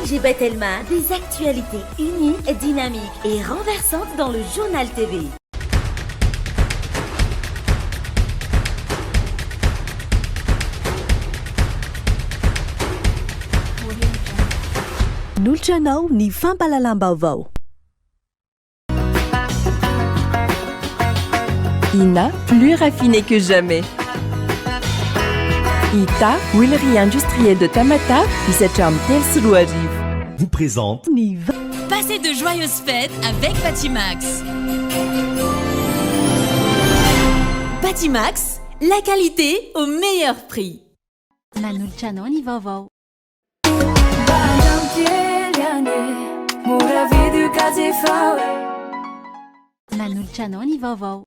ONG Batelma, des actualités uniques, dynamiques et renversantes dans le Journal TV. Nolotra anao ny fampahalalam-baovao. Ina, plus raffiné que jamais. Ita, huilerie industrielle de Tamatave, hisatra amin'ny 2003. Vous présente Ny Passez de joyeuses fêtes avec Batimax. Batimax, la qualité au meilleur prix. Nanolotra anao ny vaovao. Nanolotra anao ny vaovao.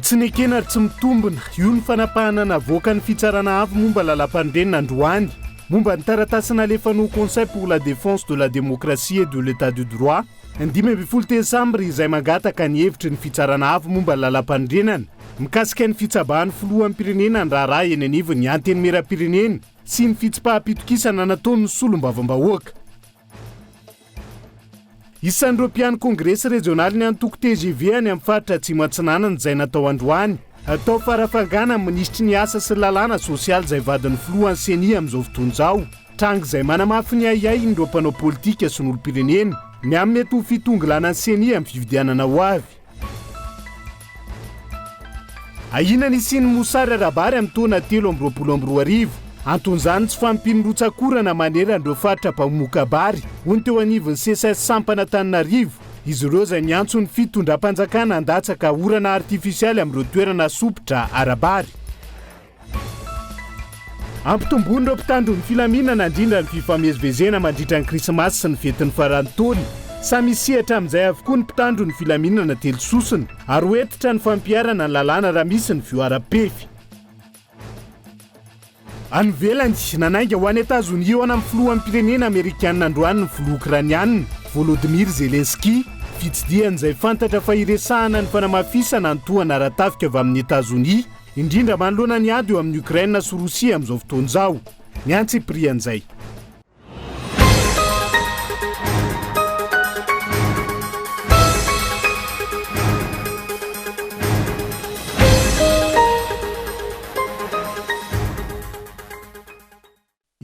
Tsy nekena ary tsy mitombina, io ny fanapahana navoakan'ny Fitsarana Avo momba Lalampanorenana androany, momba ny taratasy nalefan'ny Haut Conseil pour la Défense de la Démocratie et de l'Etat de Droit, ny 15 desambra, izay mangataka ny hevitry ny Fitsarana Avo momba ny Lalampanorenana mikasika ny fitsabahan'ny Filoham-pirenena ny raharaha eny anivon'ny Antenimierampirenena sy ny fitsipaham-pitokisana nataon'ny Solombavambahoaka. Isan'ireo mpiano kongresy rejionalin'ny antoko tgv any amin'ny faritra Atsimo Atsinanana izay natao androany tao Farafangana ny minisitry ny Asa sy ny Lalàna sosialy izay vadin'ny filohan'ny Ceni amin'izao fotoana izao. Tranga izay manamafy ny ahiahin'ireo mpanao politika sy ny olom-pirenena ny amin'ny mety ho fitongilanan'ny Ceni amin'ny fifidianana ho avy. Ahiana ny hisian'ny mosary ara-bary amin'ny taona 2023. Anton'izany ny tsy fahampian'ny rotsak'orana manerana ireo faritra mpamoka-bary, hoy ny teo anivon'ny Seces sampana Antananarivo. Izy ireo izay miantso ny fitondram-panjakana handatsaka orana artifisialy amin'ireo toerana sompitra ara-bary. Ampitomboin'ireo mpitandro ny filaminana indrindra ny fifamezivezena mandritra ny krismasy sy ny fetin'ny faran'ny taona. Samy hisehatra amin'izay avokoa ny mpitandro ny filaminana telo sosona ary ho hentitra ny fampiharana ny lalàna raha misy ny fihoaram-pefy. Any ivelany, nanainga ho any Etazonia hihaona amin'ny filoham-pirenena amerikanina androany ny filoha okrainianina, Volodymyr Zelensky. Fitsidihana izay fantatra fa hiresahana ny fanamafisana ny tohana ara-tafika avy amin'i Etazonia. Indrindra manoloana ny ady eo amin'i Ukraine sy Rosia amin'izao fotoana izao. Ny antsipirian'izay.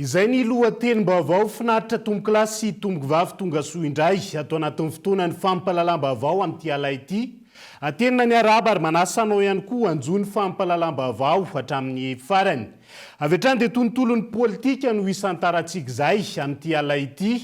Izay ny lohatenim-baovao finaritra tompokolahy sy tompokovavy tongasoa indray ato anatin'ny fotoanan'ny fampahalalam-baovao amin'ity alina ity. Tenina ny arahaba ary manasa anao ihany koa hanjohy ny fampahalalam-baovao hatramin'ny farany. Avy hatrany dia tontolon'ny politika no hisantarantsika izay amin'ity alina ity.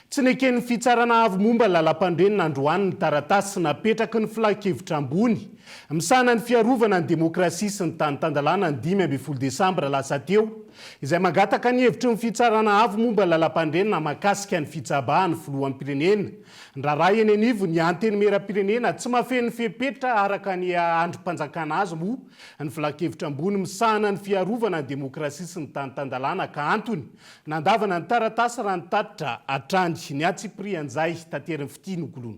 Tsy neken'ny Fitsarana Avo momba ny Lalampanorenana androany ny taratasy napetraky ny Filankevitra Ambony misahana ny fiarovana ny demokrasia sy ny tany tan-dalàna ny 15 desambra lasa teo, izay mangataka ny hevitry ny Fitsarana Avo momba ny Lalampanorenana mahakasika ny fitsabahan'ny Filoham-pirenena ny raharaha eny anivon'ny Antenimierampirenena tsy mahafeno ny fepetra araka ny andrim-panjakana azy moa ny Filankevitra Ambony misahana ny fiarovana ny demokrasia sy ny tany tan-dalàna ka antony Nandavana ny taratasy raha nitatitra hatrany ny antsipirian'izay taterin'i Fitia Nokoloana.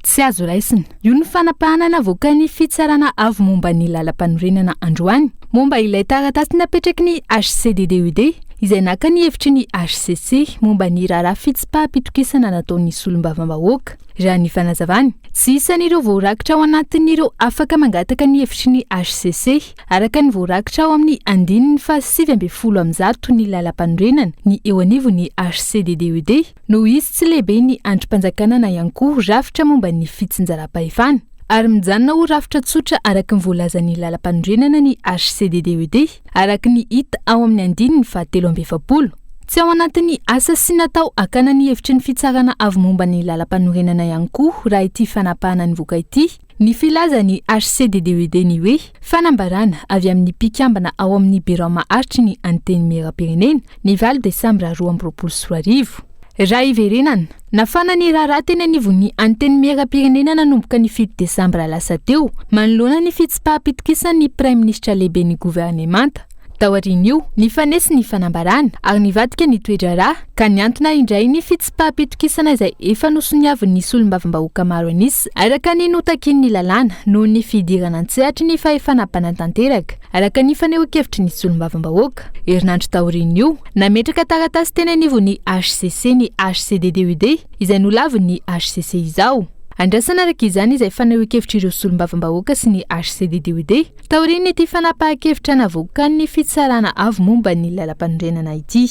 Tsy azo raisina. Io ny fanapahana navoakan'ny Fitsarana Avo momba ny Lalampanorenana androany, momba ilay taratasy napetraky ny HCDDED, izay naka ny hevitry ny hcc momba ny raharaha fitsipaham-pitokisana nataon'ny solombavambahoaka. Raha ny fanazavany, tsy isan'ireo voarakitra ao anatin'ireo afaka mangataka ny hevitry ny hcc, Araka ny voarakitra ao amin'ny andininy faha 119 ny Lalampanorenana, ny eo anivon'ny HCDDED, noho izy tsy lehiben'ny andrim-panjakana na ihany koa rafitra momba ny fitsinjaram-pahefana. Ary mijanona ho rafitra tsotra araka ny voalazan'ny Lalampanorenana ny HCDDED, araka ny hita ao amin'ny andininy faha 43. Tsy ao anatin'ny asa sy natao hakana ny hevitry ny Fitsarana Avo momba ny Lalampanorenana ihany koa raha ity fanapahana nivoaka ity. Ny filazan'ny HCDDED ny hoe fanambarana avy amin'ny mpikambana ao amin'ny Birao Maharitry ny Antenimierampirenena ny valo desambra 2022. Raha hiverenana, nafana ny raharaha teny anivon'ny Antenimierampirenena nanomboka ny fito desambra lasa teo manoloana ny fitsipaham-pitokisan'ny Praiminisitra lehiben'ny governemanta. Taorian'io, nifanesy ny fanambarana ary nivadika ny toe-draharaha ka nihantona indray ny fitsipaham-pitokisana izay efa nosoniavin'ny solombavambahoaka maro an'isa araka ny notakian'ny lalàna noho ny fidirana an-tsehatry ny fahefana mpanatanteraka, araka ny fanehoan-kevitry ny solombavambahoaka. Herinandro taorian'io, nametraka taratasy teny anivon'ny hcc ny HCDDUD izay nolavin'ny hcc izao. Andrasana araka izany izay fanehoan-kevitr'ireo solombavambahoaka sy ny HCDDUD taorian'ity fanapahan-kevitra navoakan'ny Fitsarana Avo momba ny Lalampanorenana ity.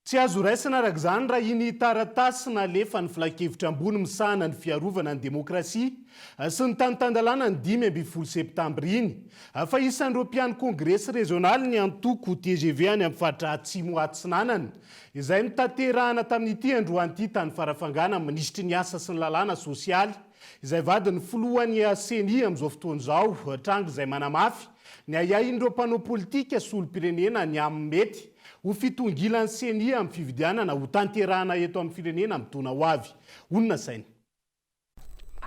Tsy azo raisina araka izany raha iny taratasy nalefan'ny Filankevitra ambony misahana ny fiarovana ny demokrasia sy ny tany tan-dalàna ny 15 septambra iny fa isan'ireo mpiano kongresy rezionaly ny antoko tgv any amin'ny faritra Atsimo Atsinanana izay notanterahana tamin'ity androany ity tany Farafangana ny minisitry ny asa sy ny lalàna sosialy izay vadin'ny filohan'ny Ceni amin'izao fotoana izao, tranga izay manamafy ny ahiahin'ireo mpanao politika sy olom-pirenena ny amin'ny mety ho fitongilan'ny Ceni amin'ny fifidianana hotanterahana eto amin'ny firenena amin'ny taona ho avy. Honina saina.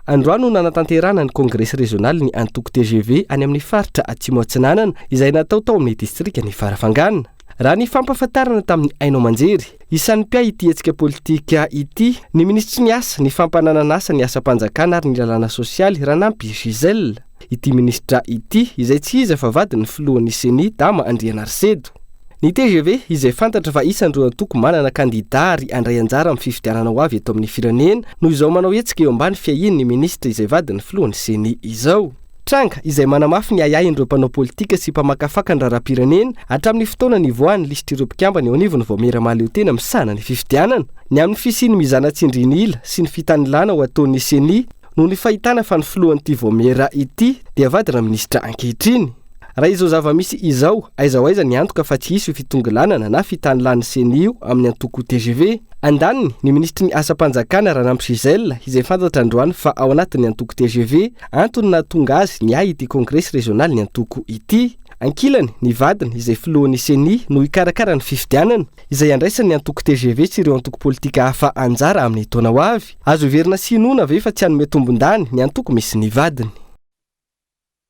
Androany no nanatanterahana ny kongresy rezionalin'ny antoko tgv any amin'ny faritra Atsimo Atsinanana izay natao tao amin'ny distrikan'i Farafangana. Raha ny fampahafantarana tamin'ny haino aman-jery, isan'ny mpiahy ity hetsika politika ity ny minisitry ny Asa, ny fampananan'asa, ny asam-panjakana ary ny lalàna sosialy, Ranampy Gisèle. Ity minisitra ity, izay tsy iza fa vadin'ny filohan'ny Ceni, Dama Andrianarisedo. Ny tgv, izay fantatra fa isan'ireo antoko manana kandidà ary handray anjara amin'ny fifidianana ho avy eto amin'ny firenena, no izao manao hetsika eo ambany fiahian'ny minisitra izay vadin'ny filohan'ny Ceni izao. Tranga izay manamafy ny ahiahin'ireo mpanao politika sy mpamakafaka ny raharaham-pirenena hatramin'ny fotoana nivoahan'ny lisitr'ireo mpikambana eo anivon'ny vaomiera mahaleotena misahana ny fifidianana ny amin'ny fisian'ny mizana tsindrin'ila sy ny fitanilana ho ataon'ny Ceni noho ny fahitana fa ny filohan'ity vaomiera ity dia vadina minisitra ankehitriny. Raha izao zava-misy izao, aiza ho aiza ny antoka fa tsy hisy io fitongilanana na fitanilan'ny Ceni io amin'ny antoko tgv? Andaniny, ny minisitry ny Asam-panjakana Ranampy Gisèle, izay fantatra androany fa ao anatin'ny antoko tgv, antony nahatonga azy niahy ity kongresy rezionalin'ny antoko ity. Ankilany, ny vadiny, izay filohan'ny Ceni, no hikarakara ny fifidianana, izay handraisan'ny antoko tgv sy ireo antoko politika hafa anjara amin'ny taona ho avy. Azo heverina sy inoana ve fa tsy hanome tombondany ny antoko misy ny vadiny?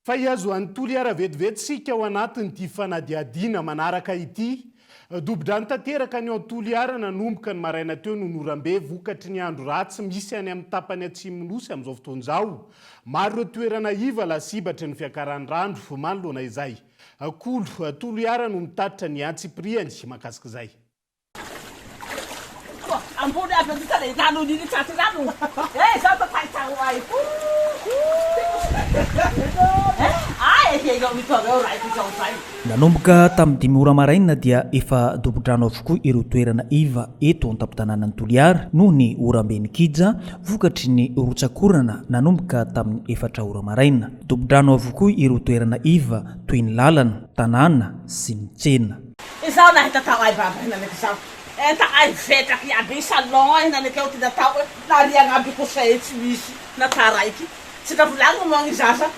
Fa hihazo an'i Toliara vetivety isika ao anatin'ity fanadihadiana manaraka ity. Dobo-drano tanteraka ny ao Toliara nanomboka ny maraina teo noho ny oram-be vokatry ny andro ratsy misy any amin'ny tapany atsimon'ny Nosy amin'izao fotoana izao. Maro ireo toerana iva lasibatry ny fiakaran'ny rano manoloana izay. Kolo Toliara no mitatitra ny antsipiriany mahakasika izay. Nanomboka tamin'ny dimy ora maraina dia efa dobo-drano avokoa ireo toerana iva eto an-tampon-tanànan'i Toliara noho ny oram-be nikija vokatry ny rotsak'orana nanomboka tamin'ny efatra ora maraina. Dobo-drano avokoa ireo toerana iva toy ny lalana, tanàna sy ny tsena. Izaho nahita tao ay baba henaniky zao enta ay vetraky iaby salon ay henaniky ao ty natao hoe nariagna aby coussin tsy misy na taraiky tsy ka volagny moa gny zaza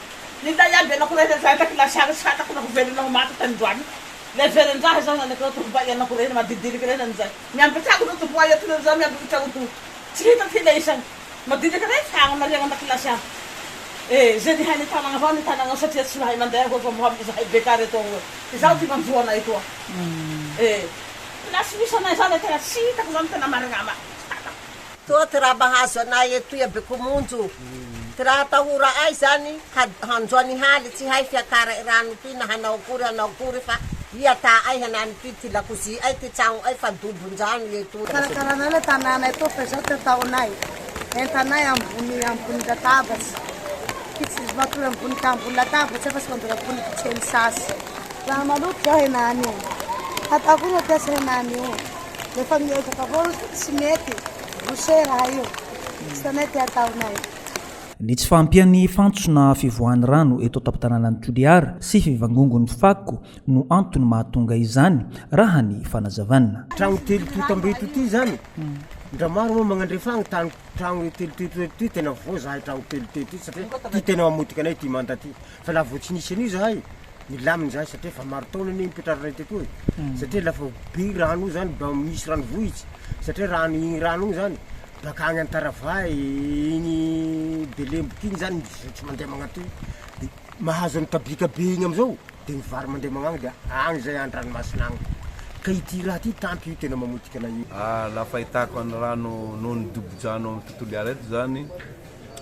nilay iaby anako reny zay an-dakilasy agny tsy fantako na ho velona na ho maty tanindroany le verin-draha zao henaniky zao tompo ay anako reny madidiniky reny anizay miamby tragno zao tompo ay aty zao miamby tragno to tsy hita ty le isany Madiniky rey tragno nariagna an-dakilasy agny. Eh, ze nihay ny tanagna avao ny tanagna ao satria tsy mahay mandeha hoy fa moa izahay be kary etoa hoy. Izaho ty manjo anay etoa. Eh, place misy anay zany e tena tsy hitako zany tena marigna ama, tsy fantako. Toa ty raha mahazo anay etoy a Bekomonjo. Ty raha atahora'ay zany hanjo an'i Haly tsy hay fiakara'y rano toy na hanao akory hanao akory fa i ata'ay hanany toy ty lakozi'ay ty tragno'ay fa dobon-drano etoy. Karakaranay le tanàna etoa fa izao ty ataonay, entanay ambony ambony latabatsy, kitsy matory ambony ambony latabatsy fa tsy mandoro ambony kitseny sasy. Raha maloto zao henany io, hatao akory mampiasa henany io, lefa miezaka avao tsy mety, boucher raha io, tsy hitanay ty ataonay. Ny tsy fahampian'ny fantsona fivoahan'ny rano eto an-tampon-tanànan'i Toliara sy fivangongon'ny fako no antony mahatonga izany, raha ny fanazavana. Tragno telo tonta ambeto ty zany, ndra maro moa magnandrefa agny tany tragno telo tonta eto ty tena voa zahay tragno telo teto ty satria ty tena mamotika anay ty manda ty, fa laha vao tsy nisy an'io zahay nilamina zahay satria efa maro taona anie nipetraranay tetoa e, satria lafa be rano io zany mba misy ranovohitsy satria rano igny rano igny zany Bakagny Antaravay igny Belemboky igny zany mizotso mandeha magnatoy de mahazo an'i Tabika be igny amizao. de ny vary mandeha magnagny de agny zay andranomasina agny ka ity raha ty tampy io tena mamotika anay io. Raha fahitako any rano noho ny dobo-drano amin'ny Toliara eto zany,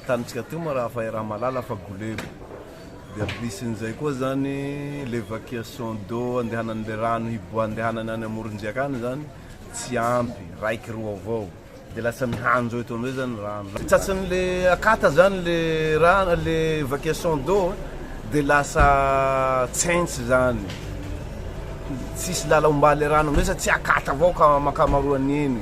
tanintsika teo moa raha fa raha mahalala fa golebo, de plus-n'izay koa zany l'évacuation d'eau andehanan'le rano hiboa andehanany any amoron-driaka any zany tsy ampy, raiky roa avao. De lasa mihanjo eto amizay zany rano. Tratran'le akata zany le rano le évacuation d'eau de lasa tsentsy zany. Tsisy lala ombaly rano amizay satria akata avao ka ankamaroany eny.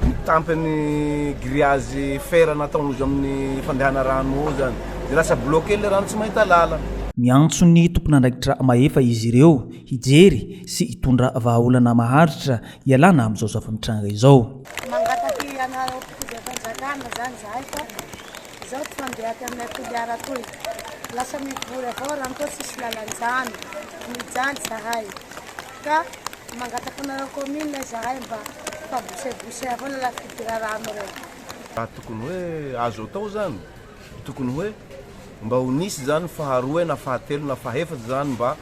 Mitampy ny grillage fer nataon'ozy amin'ny fandehana rano eo zany. De lasa bloqué le rano tsy mahita lala. Miantso ny tompon'andraikitra mahefa izy ireo hijery sy hitondra vahaolana maharitra hialana amin'izao zava-mitranga izao. Mangataky anareo mpitondra fanjakana zany zahay fa zao ty fandeha aty aminay Toliara atoy lasa mivory avao rano toa tsisy lalanjano mijaly zahay ka mangataky anareo commune zahay mba fa bosebose avao lala fidira rano reo. Raha tokony hoe azo atao zany, tokony hoe mba ho nisy zany faharoa na fahatelo na fahaefatra zany mba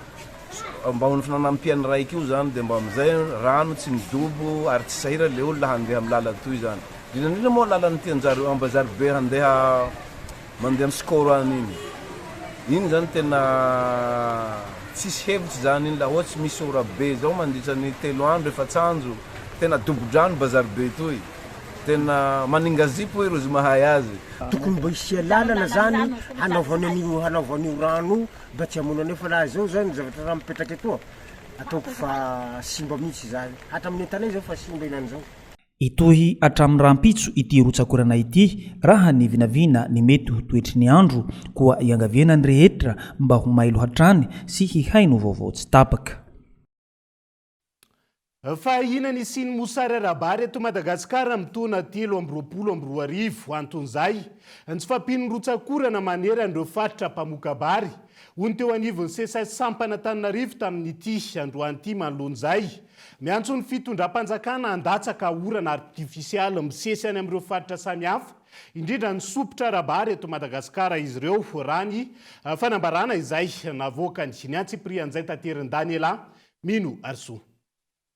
Mba ho fanampian'ny raiky io zany de mba amizay rano tsy midobo ary tsy sahira le olona handeha am lala toy zany indrindra indrindra moa lalana ty anjary ambazary be handeha mandeha am sikoro any iny iny zany tena tsisy hevitsy zany iny la ohatsy misy ora be zao mandritra ny telo andro efats'andro tena dobo-drano bazary be toy tena maningazipo hoy rozy mahay azy. Tokony mba hisia lalana zany hanaovana an'io hanaovana io rano io Mba tsy hamono anay fa laha zao zany zavatra raha mipetraka etoa ataoko fa simba mihitsy izahay hatramin'ny entanay zao fa simba henany zao. Hitohy hatramin'ny rahampitso ity rotsak'orana ity raha ny vinavina ny mety ho toetry ny andro, koa iangaviana ny rehetra mba ho mailo hatrany sy hihaino vaovao tsy tapaka. Fahina nisian'ny mosary ara-bary eto Madagasikara amin'ny taona 2023. Anton'izay, ny tsy fahampian'ny rotsak'orana manerana ireo faritra mpamoka-bary, hoy ny teo anivon'ny Seces Sampana Antananarivo tamin'ity androany ity. Manoloana izay, miantso ny fitondram-panjakana handatsaka orana artifisialy misesy any amin'ireo faritra samihafa, indrindra ny sompitra ara-bary eto Madagasikara izy ireo, raha ny fanambarana izay navoakany. Ny antsipirian'izay taterin'i Daniela Mino ary soa.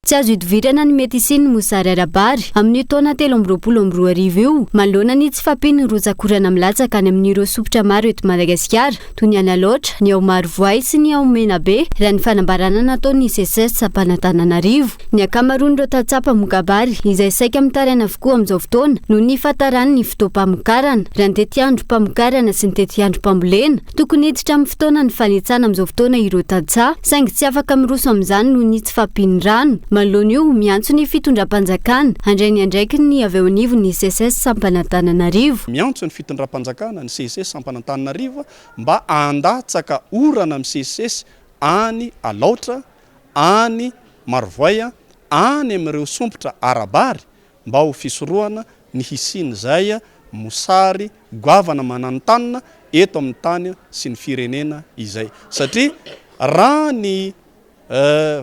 Tsy azo idovirana ny mety hisian'ny mosary ara-bary amin'io taona 2023 io, manoloana ny tsy fahampian'ny rotsak'orana milatsaka any amin'ireo sompitra maro eto Madagasikara, toy ny any Alaotra, ny ao Marovoay sy ny ao Menabe, raha ny fanambarana nataon'ny Seces Ampanantananarivo. Ny ankamaroan'ireo tantsaha mpamoka-bary, izay saika mitaraina avokoa amin'izao fotoana noho ny fahataran'ny fotoam-pamokarana, raha ny tetiandrom-pamokarana sy ny tetiandrom-pambolena, Tokony hiditra amin'ny fotoana ny fanetsana amin'izao fotoana ireo tantsaha, saingy tsy afaka miroso amin'izany noho ny tsy fahampian'ny rano. Manoloana io, miantso ny fitondram-panjakana handray ny andraikiny ny avy eo anivon'ny Seces sampana Antananarivo. Miantso ny fitondram-panjakana, ny Seces sampana Antananarivo mba handatsaka orana misesisesy any Alaotra, any Marovoay, any amin'ireo sompitra ara-bary mba ho fisorohana ny hisian'izay mosary goavana mananontanona eto amin'ny tany sy ny firenena izay satria raha ny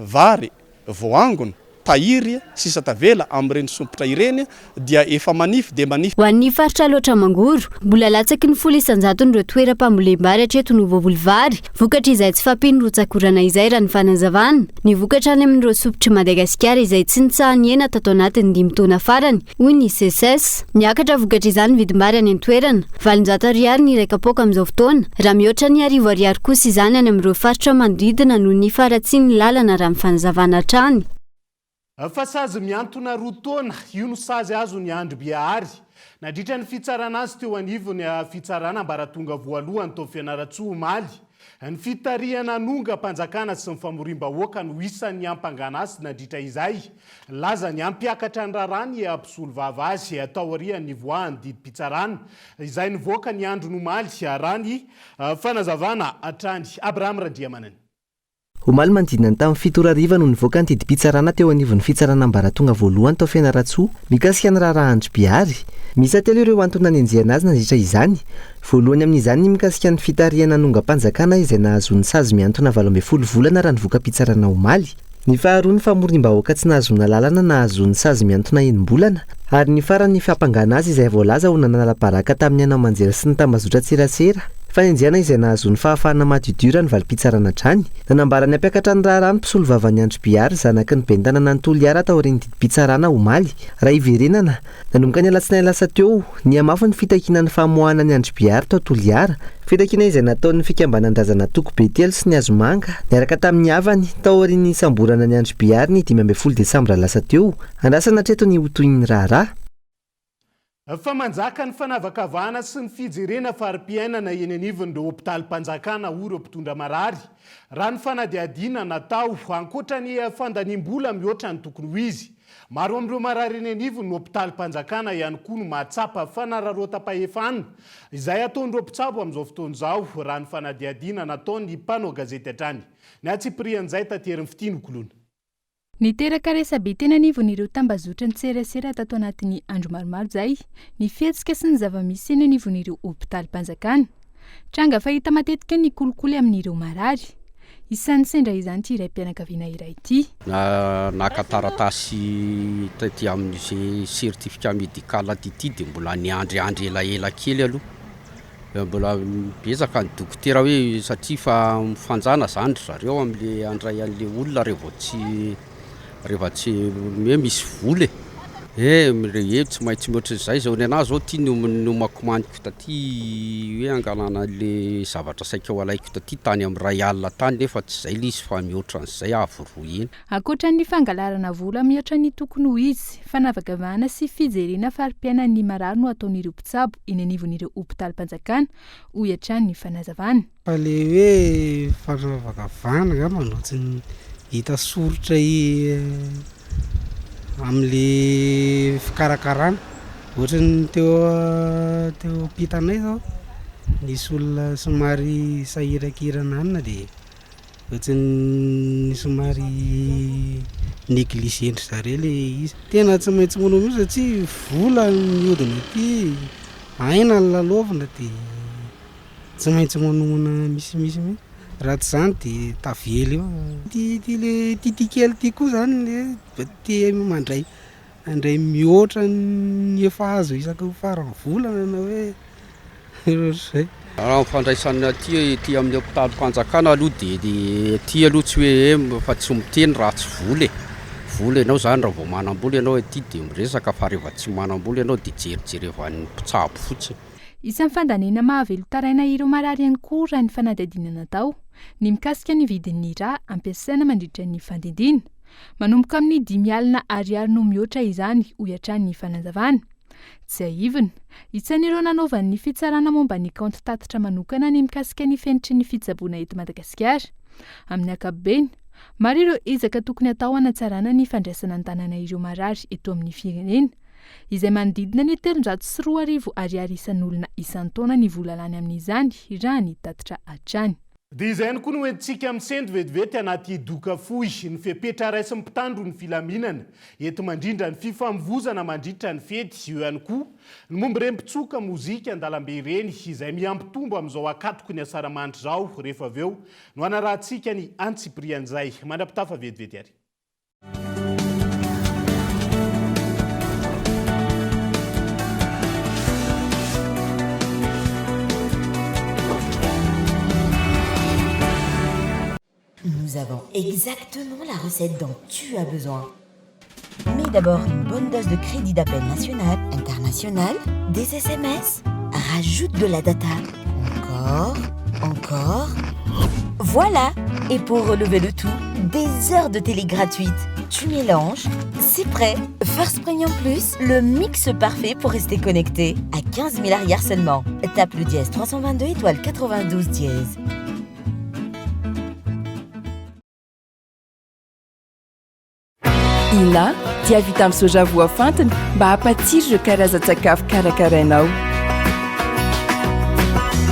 vary voaangona, tahiry sisa tavela amin'ireny sompitra ireny dia efa manify dia manify. Ho an'ny faritra Alaotra Mangoro, mbola latsaky ny 10 isan-jaton'ireo toeram-pambolem-bary hatreto no voavoly vary, Vokatr'izay tsy fahampian'ny rotsak'orana izay raha ny fanazavana, ny vokatra any amin'ireo sopitr'i Madagasikara izay tsy nitsaha-nihena tato anatin'ny dimy taona farany, hoy ny Seces. Niakatra vokatr'izany ny vidim-bary any an-toerana, 800 ariary ny iray kapoaka amin'izao fotoana, raha mihoatra ny 1000 ariary kosa izany any amin'ireo faritra manodidina noho ny faharatsian'ny lalana raha ny fanazavana hatrany. Fa sazy mihantona roa taona, io no sazy azon'i Andry Biahary nandritra ny fitsarana azy teo anivon'ny fitsarana ambaratonga voalohany tao Fianarantsoa omaly. Ny fitarihana hanongam-panjakana sy ny famoriam-bahoaka no isan'ny niampangana azy nandritra izay. Nilaza ny hampiakatra ny raharaha ny mpisolovava azy taorian'ny nivoahan'ny didim-pitsarana izay nivoaka ny andron'ny omaly, raha ny fanazavana hatrany. Abraham Randriamanana. Omaly manodidina ny tamin'ny fito ora hariva no nivoaka ny didim-pitsarana teo anivon'ny fitsarana ambaratonga voalohany tao Fianarantsoa mikasika ny raharaha Andry Bihary. Miisa telo ireo antony nanenjehana azy nandritra izany. Voalohany amin'izany ny mikasika ny fitarihana nongam-panjakana izay nahazoany sazy mihantona 18 volana raha ny voka-pitsarana omaly. Ny faharoa ny famoriam-bahoaka tsy nahazoana lalana nahazoany sazy mihantona enim-bolana. Ary ny farany ny fampangana azy izay voalaza ho nanala baraka tamin'ny haino aman-jery sy ny tambazotran-tserasera. Fanenjehana izay nahazoany fahafahana madiodio raha ny valim-pitsarana hatrany. Nanambara ny hampiakatra ny raharaha ny mpisolovavan'i Andry Bihary, zanaky ny ben'ny tanànan'i Toliara taorian'ny didim-pitsarana omaly. Raha hiverenana, nanomboka ny alatsinainy lasa teo, nihamafy ny fitakiana ny famoahana an'i Andry Bihary tao Toliara. Fitakiana izay nataon'ny fikambanan-drazana Toko Be Telo sy ny Hazomanga, niaraka tamin'ny havany, taorian'ny nisamborana an'i Andry Bihary ny 15 desambra lasa teo. Andrasana hatreto ny ho tohin'ny raharaha. Fa manjaka ny fanavakavahana sy ny fijerena fari-piainana eny anivon'ireo hopitalim-panjakana hoy ireo mpitondra marary, raha ny fanadihadiana natao. Ankoatra ny fandaniam-bola mihoatra ny tokony ho izy, maro amin'ireo marary eny anivon'ny hopitalim-panjakana ihany koa no mahatsapa fanararaotam-pahefana izay ataon'ireo mpitsabo amin'izao fotoana izao, raha ny fanadihadiana nataon'ny mpanao gazety hatrany. Ny antsipirian'izay taterin'i Fitia Nokoloana. Niteraka resabe teny anivon'ireo tambazotran-tserasera tato anatin'ny andro maromaro izay ny fihetsika sy ny zava-misy eny anivon'ireo hopitalim-panjakana. Tranga fahita matetika ny kolikoly amin'ireo marary. Isan'ny sendra izany ity raim-pianakaviana iray ity. Naka taratasy taty amin'ny certificat médical taty dia mbola niandriandry elaela kely aloha. Mbola betsaka ny dokotera hoe satria fa mifanjana zany ry zareo amle handray anle olona revo tsy rehefa tsy hoe misy vola e, eh tsy maintsy mihoatran'izay zao ny anahy zao ty nomakomaniko taty hoe hangalana anle zavatra saika ho alaiko taty tany amin'ny iray alina tany nefa tsy zay le izy fa mihoatra an'izay avo roa heny. Ankoatra ny fangalarana vola mihoatra ny tokony ho izy, fanavakavahana sy fijerena fari-piainan'ny marary no ataon'ireo mpitsabo eny anivon'ireo hopitalim-panjakana, hoy hatrany ny fanazavana. Fa le hoe fanavakavahana angamba no tsy hita soritra amle fikarakarana, ohatran'ny teo teo ampitanay zao nisy olona somary sahirankirana anona de Ohatran'ny somary négliger-ndry zareo le izy. Tena tsy maintsy manao mihitsy satria vola mihodina aty, aina no lalaovina de tsy maintsy manohana misimisy mihitsy. Raha tsy izany de tavela eo. Ity ity le ity ity kely ity koa zany le te mandray handray mihoatra ny efa azo isaky ny faran'ny volana na hoe ohatr'izay. Raha ny fandraisana aty aty amin'ny hopitalim-panjakana aloha dia ny aty aloha tsy hoe fa tsy miteny raha tsy vola e, vola ianao zany raha vao manam-bola ianao aty dia miresaka fa rehefa tsy manam-bola ianao dia jerijerevan'ny mpitsabo fotsiny. Isan'ny fandaniana mahavelon-taraina ireo marary ihany koa raha ny fanadihadiana natao ny mikasika ny vidin'ny ra ampiasaina mandritra ny fandidiana. Manomboka amin'ny 50 ariary no mihoatra izany, hoy hatrany ny fanazavana. Tsiahivina, isan'ireo nanaovan'ny fitsarana momba ny kaonty tatitra manokana ny mikasika ny fenitry ny fitsaboana eto Madagasikara. Amin'ny ankapobeny, maro ireo ezaka tokony hatao hanatsarana ny fandraisana an-tanana ireo marary eto amin'ny firenena, izay manodidina ny 2300 ariary isan'olona isan-taona ny vola lany amin'izany, raha ny tatitra hatrany. Dia izay ihany koa no entintsika misento vetivety anaty doka fohy, ny fepetra raisin'ny mpitandro ny filaminana enti-mandrindra ny fifamivozana mandritra ny fety, eo ihany koa ny momba ireny mpitsoka mozika an-dalambe ireny izay mihampitombo amin'izao akatoky ny asaramanitra izao, rehefa avy eo no hanarahantsika ny antsipirian'izay. Mandra-pitafa vetivety ary. Nous avons exactement la recette dont tu as besoin. Mais d'abord une bonne dose de crédit d'appel national, international, des SMS. Rajoute de la data. Encore, encore. Voilà Et pour relever le tout, des heures de télé gratuites. Tu mélanges, c'est prêt. First Premium Plus, le mix parfait pour rester connecté. À 15 000 arrière seulement. Tape le dièse 322 étoile 92 dièse. Ina dia vita amin'ny soja voafantina mba hampatsiro ireo karazan-tsakafo karakarainao.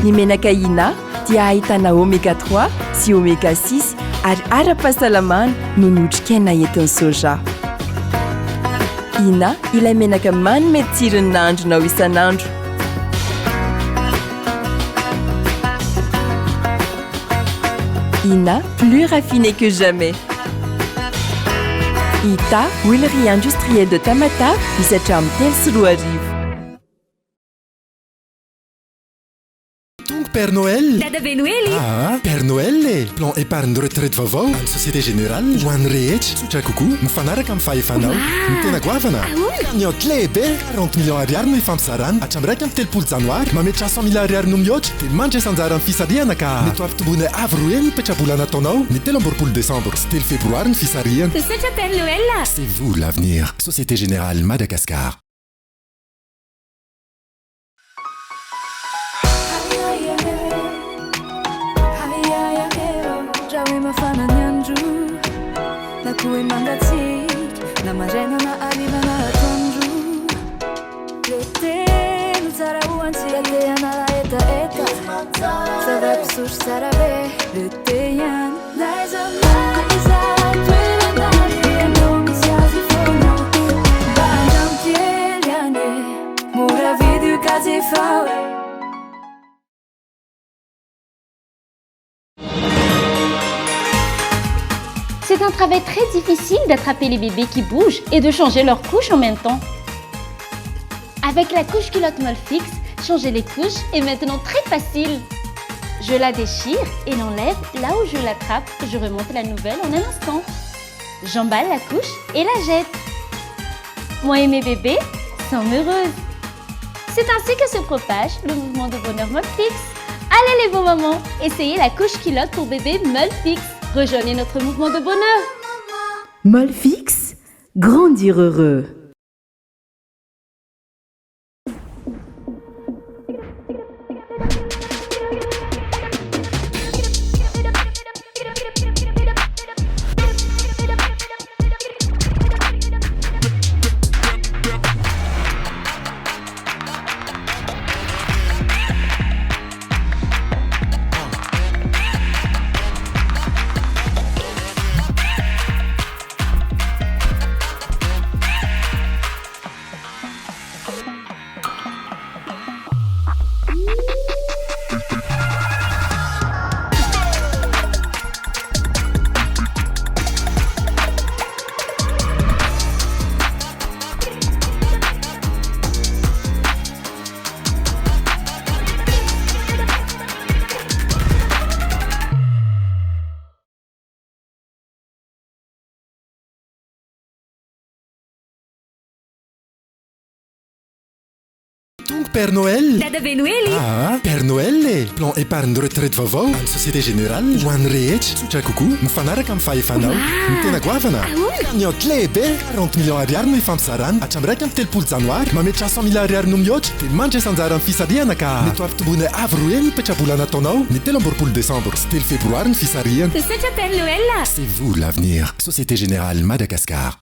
Ny menaka Ina dia ahitana oméga 3 sy oméga 6 ary ara-pahasalamana noho ny otrikaina entin'ny soja. Ina ilay menaka manome tsiro ny nahandronao isan'andro. Ina, plus raffiné que jamais. Ita, huilerie industrielle de Tamatave, misy hatramin'ny 2003. Tonga Père Noël! Dadabe Noely! Aa Père Noël e! Plan épargne retraite vaovao an'ny Société Générale ho an'ny rehetra, tsotra kokoa, mifanaraka amin'ny fahefanao. Ny tena goavana? Cagnotte lehibe! 40 millions ariary no ifampizarana hatramin'ny 31 janoary. Mametraha 100 mille ariary no mihoatra dia mandraisa anjara amin'ny fisarihana ka mety ho ampitomboinay avo roa heny ny petrabola nataonao ny 23 desambra sy 3 febroary ny fisarihana. Misaotra Père Noël a! C'est vous l'avenir. Société Générale Madagascar. Raha hoe mafana ny andro na koa hoe mangatsiaka na maraina na hariva na atoandro Le thé no tsara ho antsika te hanala hetaheta Zava-pisotro tsara be Le thé ihany N'aiza n'aiza toerana alehanao misy azy foana Mba andramo kely ihany e Mora vidy io ka jifao e C'est un travail très difficile d'attraper les bébés qui bougent et de changer leur couche en même temps. Avec la couche culotte Molfix, changer les couches est maintenant très facile. Je la déchire et l'enlève là où je l'attrape. Je remonte la nouvelle en un instant. J'emballe la couche et la jette. Moi et mes bébés sommes heureuses. C'est ainsi que se propage le mouvement de bonheur Molfix. Allez les beaux mamans, essayez la couche culotte pour bébé Molfix. Rejoignez notre mouvement de bonheur. Molfix, grandir heureux. Tonga Père Noël! Dadabe Noely! Aa Père Noël e! Plan épargne retraite vaovao an'ny Société Générale ho an'ny rehetra, tsotra kokoa, mifanaraka amin'ny fahefanao. Ny tena goavana? Cagnotte lehibe! 40 millions ariary no ifampizarana hatramin'ny 31 janoary. Mametraha 100 mille ariary no mihoatra dia mandraisa anjara amin'ny fisarihana ka mety ho ampitomboinay avo roa heny ny petrabola nataonao ny 23 desambra sy 3 febroary ny fisarihana. Misaotra Père Noël! C'est vous l'avenir. Société Générale Madagascar.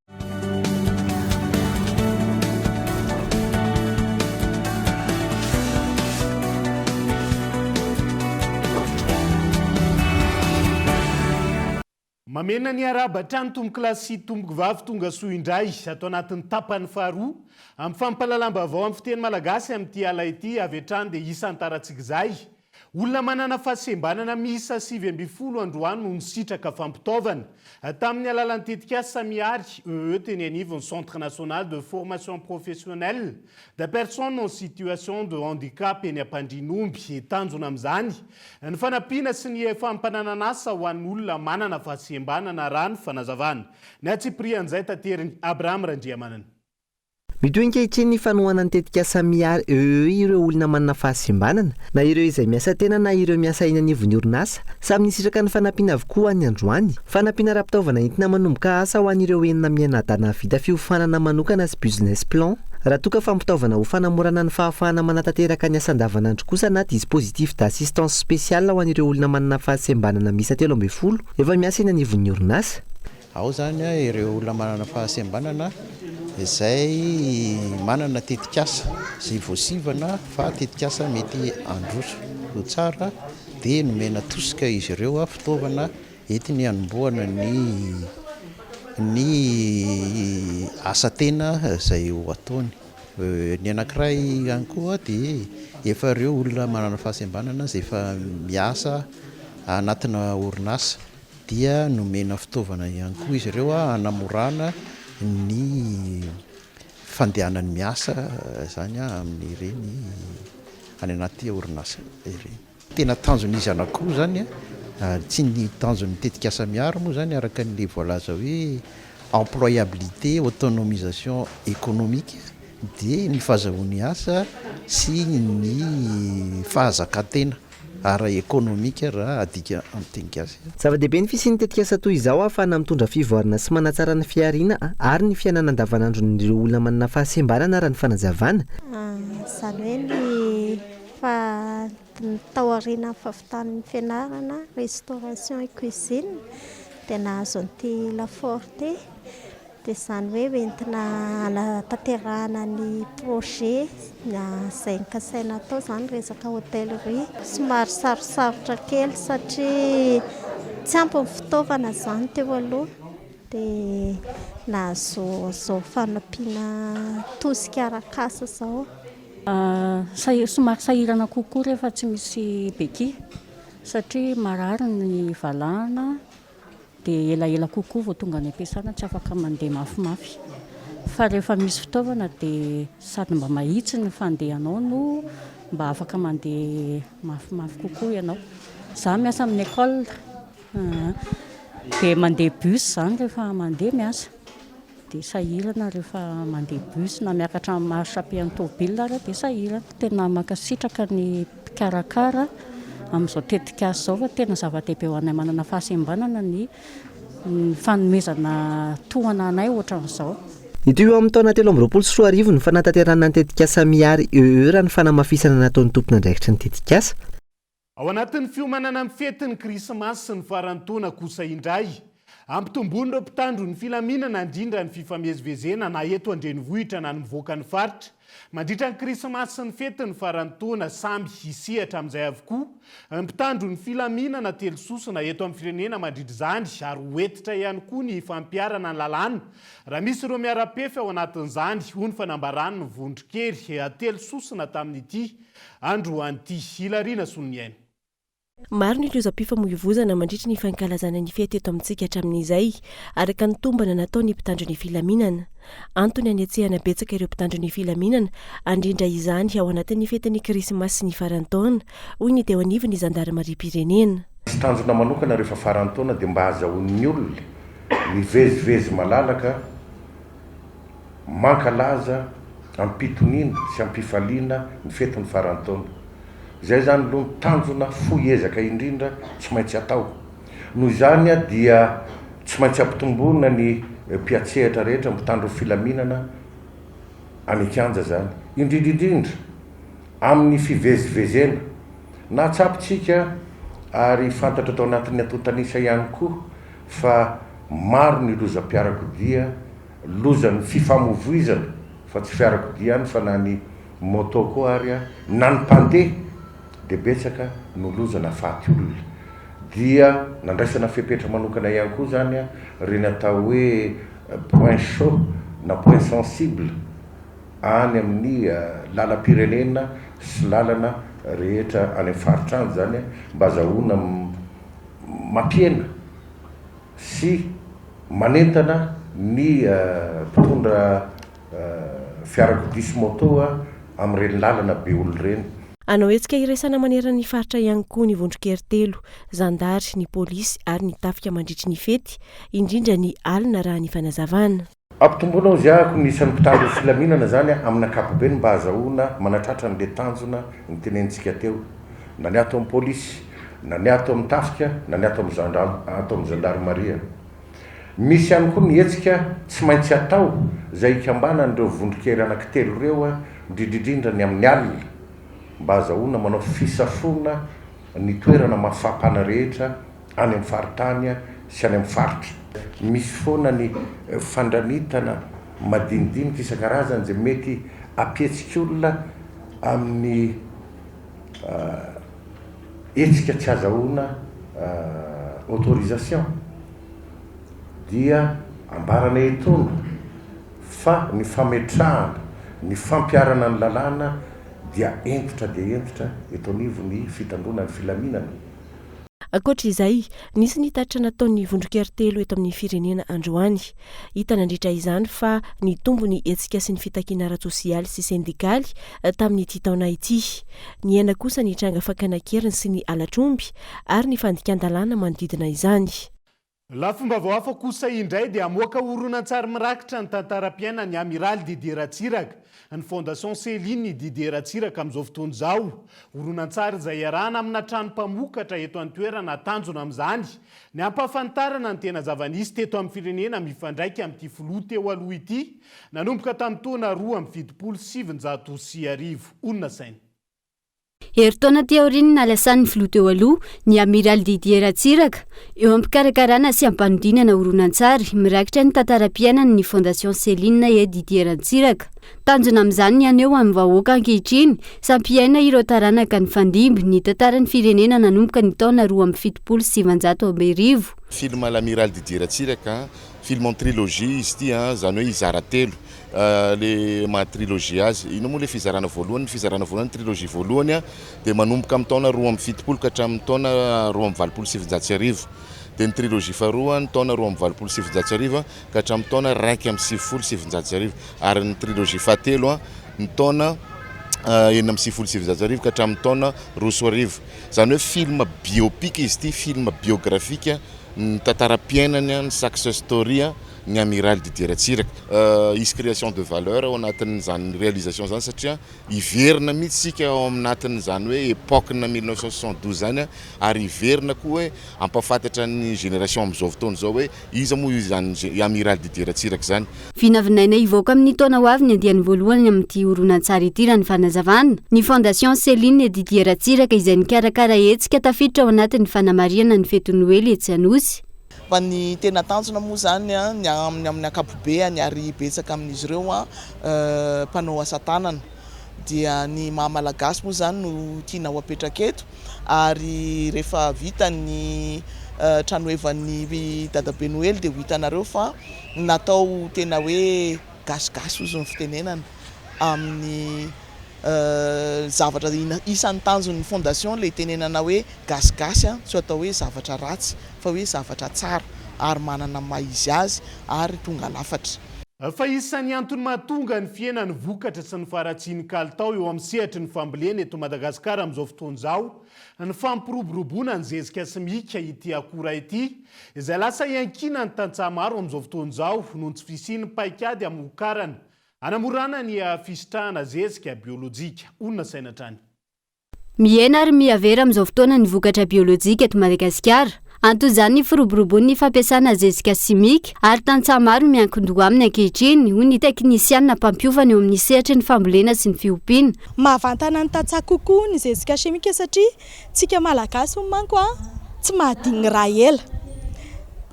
Mamena ny arahaba hatrany tompokolahy sy tompokovavy tonga soa indray ato anatin'ny tapany faharoa amin'ny fampahalalam-baovao amin'ny fiteny malagasy amin'ity ala ity avy hatrany dia isantarantsika izay Olona manana fahasembanana miisa 19 androany no nisitraka fampitaovana tamin'ny alalan'ny tetikasa Mihary EE teny anivon'ny Centre National de Formation Professionnelle des Personnes en Situation de Handicap eny Ampandrianomby. Tanjona amin'izany ny fanampiana sy ny fampananan'asa ho an'olona manana fahasembanana raha ny fanazavana. Ny antsipirian'izay taterin'i Abraham Randriamanana. Mitohy ankehitriny ny fanohanan'ny tetikasa Mihary EE ireo olona manana fahasembanana, na ireo izay miasa tena na ireo miasa eny anivon'ny orinasa. Samy nisitraka ny fanampiana avokoa ny androany. Fanampiana ara-pitaovana entina manomboka asa ho an'ireo enina mianadahy nahavita fiofanana manokana sy business plan. Raha toa ka fampitaovana ho fanamorana ny fahafahana manatanteraka ny asa andavanandro kosa na dispositif d'assistance spéciale ho an'ireo olona manana fahasembanana miisa 13 efa miasa eny anivon'ny orinasa. Ao izany ireo olona manana fahasembanana izay manana tetikasa izay voasivana fa tetikasa mety handroso ho tsara dia nomena tosika izy ireo fitaovana entiny hanombohana ny ny asa tena izay ho ataony. Ny anankiray ihany koa dia efa ireo olona manana fahasembanana izay efa miasa anatina orinasa. dia nomena fitaovana ihany koa izy ireo hanamorana ny fandehanany miasa izany amin'ireny any anaty orinasa ireny. Tena tanjon'izy anankiroa izany an, tsy ny tanjon'ny tetikasa Miaro moa izany araka an'ilay voalaza hoe employabilité, autonomisation économique dia ny fahazahoany asa sy ny fahazakan-tena ara-ekonomika raha adika amin'ny teny gasy. Zava-dehibe ny fisian'ny tetikasa toy izao ahafahana mitondra fivoarana sy manatsara ny fihariana ary ny fiainana andavanandron'ireo olona manana fahasembanana raha ny fanazavana. Izany hoe ny fa tao aorianan'ny fahavitan'ny fianarana restauration et cuisine dia nahazo an'ity lafaoro ity. Dia izany hoe hoentina hanatanterahana ny projet izay nokasaina hatao izany resaka hôtellerie. Somary sarosarotra kely satria tsy ampy ny fitaovana izany teo aloha dia nahazo izao fanampiana tosika arak'asa izao. Somary sahirana kokoa rehefa tsy misy béquille satria marary ny valahana. dia elaela kokoa vao tonga any am-piasana, tsy afaka mandeha mafimafy. Fa rehefa misy fitaovana dia sady mba mahitsy ny fandehanao no mba afaka mandeha mafimafy kokoa ianao. Za miasa amin'ny école dia mandeha bus izany rehefa mandeha miasa. Dia sahirana rehefa mandeha bus na miakatra amin'ny marche pied an'ny tômôbila ary dia sahirana. Tena mankasitraka ny mpikarakara amin'izao tetikasa izao fa tena zava-dehibe ho anay manana fahasembanana ny fanomezana tohana anay ohatran'izao. Hitohy eo amin'ny taona 2023 ny fanatanterahana ny tetikasa Mihary EE raha ny fanamafisana nataon'ny tompon'andraikitry ny tetikasa. Ao anatin'ny fiomanana amin'ny fetin'ny Krismasy sy ny faran'ny taona kosa indray, ampitomboin'ireo mpitandro ny filaminana indrindra ny fifamezivezena na eto an-drenivohitra na ny mivoaka ny faritra. Mandritra ny Krismasy sy ny fetin'ny faran'ny taona, samy hisehatra amin'izay avokoa ny mpitandro ny filaminana telo sosona eto amin'ny firenena mandritra izany ary ho hentitra ihany koa ny fampiharana ny lalàna raha misy ireo miara-pefy ao anatin'izany, hoy ny fanambaran'ny vondron-kery telo sosona tamin'ity Androany ity. Hilariana Soloniaina. Maro ny lozam-pifamoivoizana mandritry ny fankalazana ny fety eto amintsika hatramin'izay, araka ny tombana nataon'ny mpitandro ny filaminana. Antony hanetsehana betsaka ireo mpitandro ny filaminana handrindra izany ao anatin'ny fetin'ny krismasy sy ny faran'ny taona, hoy ny teo anivon'ny zandarimariam-pirenena. Misy tanjona manokana rehefa faran'ny taona dia mba hahazahoan'ny olona mivezivezy malalaka Mankalaza am-pitoniana sy am-pifaliana ny fetin'ny faran'ny taona. Izay izany aloha ny tanjona fohy ezaka indrindra tsy maintsy atao. Noho izany dia tsy maintsy ampitomboina ny mpiantsehatra rehetra, mpitandro ny filaminana any an-kianja izany. Indrindra indrindra amin'ny fivezivezena. Nahatsapa isika ary fantatra tao anatin'ny antontan'isa ihany koa fa maro ny lozam-piarakodia lozan'ny fifamoivoizana fa tsy fiarakodia ihany fa na ny moto koa ary na ny mpandeha dia betsaka no loza nahafaty olona dia nandraisana fepetra manokana ihany koa izany ireny atao hoe point chaud na point sensible any amin'ny lalam-pirenena sy lalana rehetra any amin'ny faritra any izany mba azahoana mampihena sy manentana ny mpitondra fiarakodia sy moto amin'ireny lalana be olona ireny. Hanao hetsika iraisana manerana ny faritra ihany koa ny vondron-kery telo, zandary, ny polisy ary ny tafika mandritry ny fety, indrindra ny alina raha ny fanazavana. Ampitomboina hozy ahako ny isan'ny mpitandro ny filaminana izany amin'ny ankapobeny mba azahoana manatratra an'ilay tanjona notenenintsika teo, na ny ato amin'ny polisy, na ny ato amin'ny tafika, na ny ato amin'ny ato amin'ny zandarimaria. Misy ihany koa ny hetsika tsy maintsy atao izay ikambanan'ireo vondron-kery anankitelo ireo, indrindrindrindra ny amin'ny alina, mba azahoana manao fisafoana ny toerana mafampana rehetra any amin'ny faritany sy any amin'ny faritra. Misy foana ny fandranitana madinidinika isan-karazany izay mety hampihetsik'olona amin'ny hetsika tsy azahoana autorisation dia ambaranay etoana fa ny fametrahana ny fampiharana ny lalàna dia hentitra dia hentitra eto anivon'ny fitandroana ny filaminana. Ankoatra izay, nisy ny tatitra nataon'ny vondron-kery telo eto amin'ny firenena androany. Hita nandritra izany fa nitombo ny hetsika sy ny fitakiana ara-tsosialy sy sendikaly tamin'ity taona ity. Nihena kosa ny tranga fakana an-keriny sy ny halatr'omby ary ny fandikan-dalàna manodidina izany. Lafim-baovao hafa kosa indray dia hamoaka horonantsary mirakitra ny tantaram-piainan'ny Amiraly Didier Ratsiraka, ny Fondation Céline Didier Ratsiraka amin'izao fotoana izao. Horonantsary izay iarahana amina trano mpamokatra eto an-toerana tanjona amin'izany ny hampahafantarana ny tena zava-nisy teto amin'ny firenena mifandraika amin'ity filoha teo aloha ity nanomboka tamin'ny taona 1972. Honina saina. Herintaona aty aorian'ny nahalasan'ny filoha teo aloha, ny Amiraly Didier Ratsiraka, eo am-pikarakarana sy am-panodinana horonantsary mirakitra ny tantaram-piainany ny Fondation Céline et Didier Ratsiraka. Tanjona amin'izany ny haneho amin'ny vahoaka ankehitriny sy hampiaina ireo taranaka nifandimby ny tantaran'ny firenena nanomboka ny taona 1972. Film L'Amiral Didier Ratsiraka, film en trilogie izy ity, izany hoe hizara telo. Le maha trilogie azy. Inona moa le fizarana voalohany? Ny fizarana voalohany, trilogie voalohany dia manomboka amin'ny taona 72 ka hatramin'ny taona 1982. Dia ny trilogie faharoa ny taona 1982 ka hatramin'ny taona 1991. Ary ny trilogie fahatelo ny taona 1996 ka hatramin'ny taona 2002. Izany hoe film biopic izy ity, film biographique, ny tantaram-piainany, ny success story. ny Amiral Didier Ratsiraka. Hisy création de valeur ao anatin'izany réalisation izany satria hiverina mihitsy isika ao anatin'izany hoe époque-na 1972 izany ary hiverina koa hoe hampahafantatra ny génération amin'izao fotoana izao hoe iza moa izany Amiral Didier Ratsiraka izany. Vinavinaina hivoaka amin'ny taona ho avy ny andiany voalohany amin'ity horonantsary ity raha ny fanazavana. Ny Fondation Céline Didier Ratsiraka izay nikarakara hetsika tafiditra ao anatin'ny fanamarihana ny fetin'ny Noely etsy Anosy. Fa ny tena tanjona moa izany ny amin'ny amin'ny ankapobeany ary betsaka amin'izy ireo mpanao asa tanana dia ny maha malagasy moa izany no tiana ho apetraka eto ary rehefa vita ny tranohevan'ny dadabe Noely dia ho hitanareo fa natao tena hoe gasigasy hozy ny fitenenana amin'ny zavatra isan'ny tanjon'ny fondation ilay itenenana hoe gasigasy tsy atao hoe zavatra ratsy fa hoe zavatra tsara ary manana ny maha izy azy ary tonga lafatra. Fa isan'ny antony mahatonga ny fihenan'ny vokatra sy ny faharatsian'ny kalitao eo amin'ny sehatry ny fambolena eto Madagasikara amin'izao fotoana izao ny fampiroboroboana ny zezika simika ity akora ity izay lasa iankinan'ny tantsaha maro amin'izao fotoana izao noho ny tsy fisian'ny paikady hamokarana hanamorana ny fisitrahana zezika biolojika. Honina saina hatrany. Mihena ary mihavera amin'izao fotoana ny vokatra biolojika eto Madagasikara. Anton'izany ny firoborobon'ny fampiasana zezika simika ary tantsaha maro no miankin-doha aminy ankehitriny, hoy ny teknisianina mpampiofana eo amin'ny sehatry ny fambolena sy ny fiompiana. Mahavantana ny tantsaha kokoa ny zezika simika satria tsika Malagasy hono manko tsy mahadigny raha ela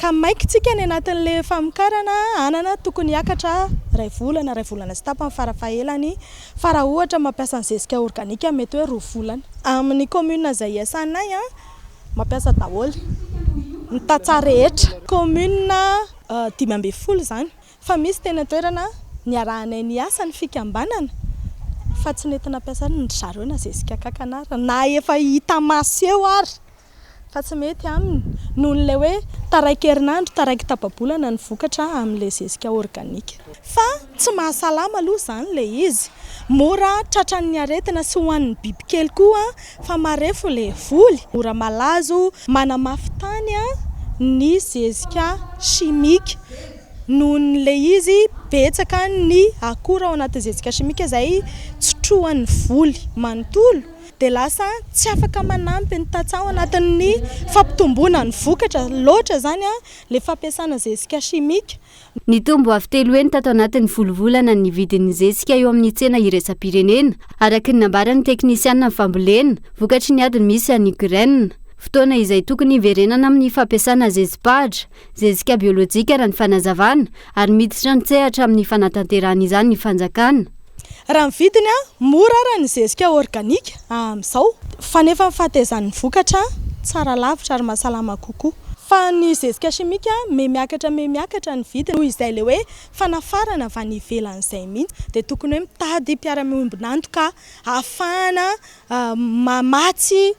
ka maika tsika any anatin'le famokarana anana tokony hiakatra iray volana, iray volana sy tapany farafahelany Fa raha ohatra mampiasa ny zezika organika mety hoe 2 volana. Amin'ny commune izay iasanay mampiasa daholo ny tantsaha rehetra. Commune 15 izany fa misy teny an-toerana niarahanay niasa ny fikambanana fa tsy nety nampiasa ry zareo na zezika kankana ary na efa hita maso eo ary. Fa tsy mety aminy noho ilay hoe taraiky herinandro, taraiky tapa-bolana ny vokatra amin'ilay zezika organika. Fa tsy mahasalama aloha izany ilay izy. Mora tratran'ny aretina sy hohanin'ny bibikely koa fa marefo ilay voly. Mora malazo, manamafy tany ny zezika chimique noho ilay izy betsaka ny akora ao anatin'ny zezika chimique izay tsy trohan'ny voly manontolo. dia lasa tsy afaka manampy ny tantsaha ao anatin'ny fampitomboana ny vokatra loatra izany ilay fampiasana zezika chimique. Nitombo avo telo heny tato anatin'ny folo volana ny vidin'ny zezika eo amin'ny tsena iraisam-pirenena, araka ny nambaran'ny teknisianina ny fambolena, vokatry ny ady misy any Ukraine. Fotoana izay tokony hiverenana amin'ny fampiasana zezi-pahatra, zezika biolojika raha ny fanazavana, ary miditra an-tsehatra amin'ny fanatanterahana izany ny fanjakana. Raha ny vidiny, mora ara ny zezika organika amin'izao fa nefa ny fahatezan'ny vokatra tsara lavitra ary mahasalama kokoa. Fa ny zezika chimique miha miakatra miha miakatra ny vidiny noho izay ilay hoe fanafarana avy any ivelany izay mihitsy dia tokony hoe mitady mpiara-miombon'antoka ahafahana mamatsy.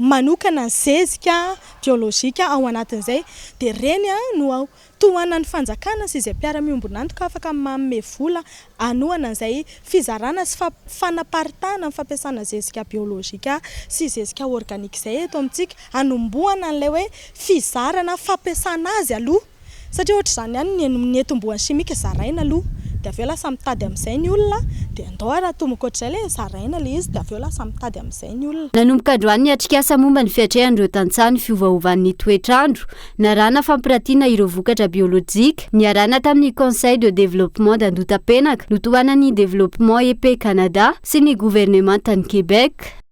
manokana ny zezika biolojika ao anatin'izay dia ireny no tohanan'ny fanjakana sy izay mpiara-miombon'antoka afaka manome vola hanohana an'izay fizarana sy fanaparitahana ny fampiasana zezika biolojika sy zezika organika izay eto amintsika hanombohana an'ilay hoe fizarana fampiasana azy aloha satria ohatr'izany ihany ny niantombohan'ny chimique zaraina aloha dia avy eo lasa mitady amin'izay ny olona dia andao ary atomboka ohatr'izay ilay zaraina ilay izy dia avy eo lasa mitady amin'izay ny olona. Nanomboka androany ny atrikasa momba ny fiatrehan'ireo tantsaha ny fiovaovan'ny toetr'andro, narahana fampiratiana ireo vokatra biolojika, niarahana tamin'ny Conseil de développement d'Andotapenaka, notohanan'ny Développement et Paix Canada sy ny governemantan'i Québec.